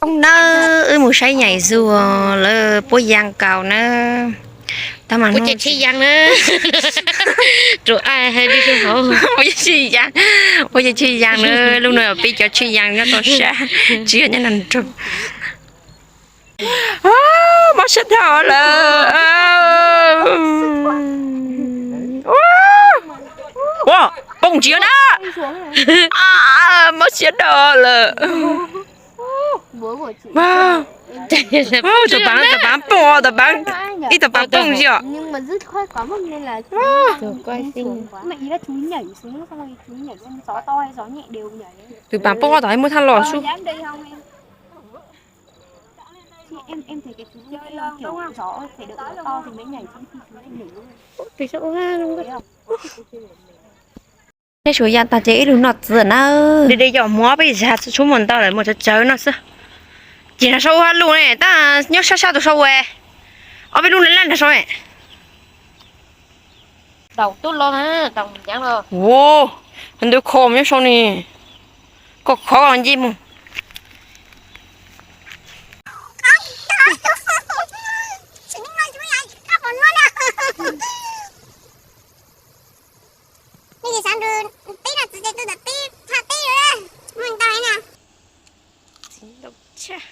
Poob nawb, wb mus saib nyaim zoo lawv puab yas nkaus nawb. Tab mas puab tshwj yas na. Ruam ai hais li hauv. Puab yeej tshwj yas, puab yeej tshwj yas na. Lub no yog peb cov tshwj yas nyob toj sab, tsis yog nyob nrog. Mob siab dhau lawm. Ua, poob tsis yog na. Mob siab dhau lawm. Tus pav, tus pav poob, tus pav, ib tus pav poob tsis yog. Tus pav poob tod muab thaj los sub. Neb suav ya tag ces ib lug noj txiv na. De de yog muab peb zag txhua muag ntau lawm mus tsawv tsawv no xwb. Ces nrag sau ua hab lug ne, tab nyob sab sab tus sau ua. Ob peb lub laj laj nrag sau ne. Ua, ntawd kho nyob sau ne. Koj khov nce mus. Txiv ntau tshaj.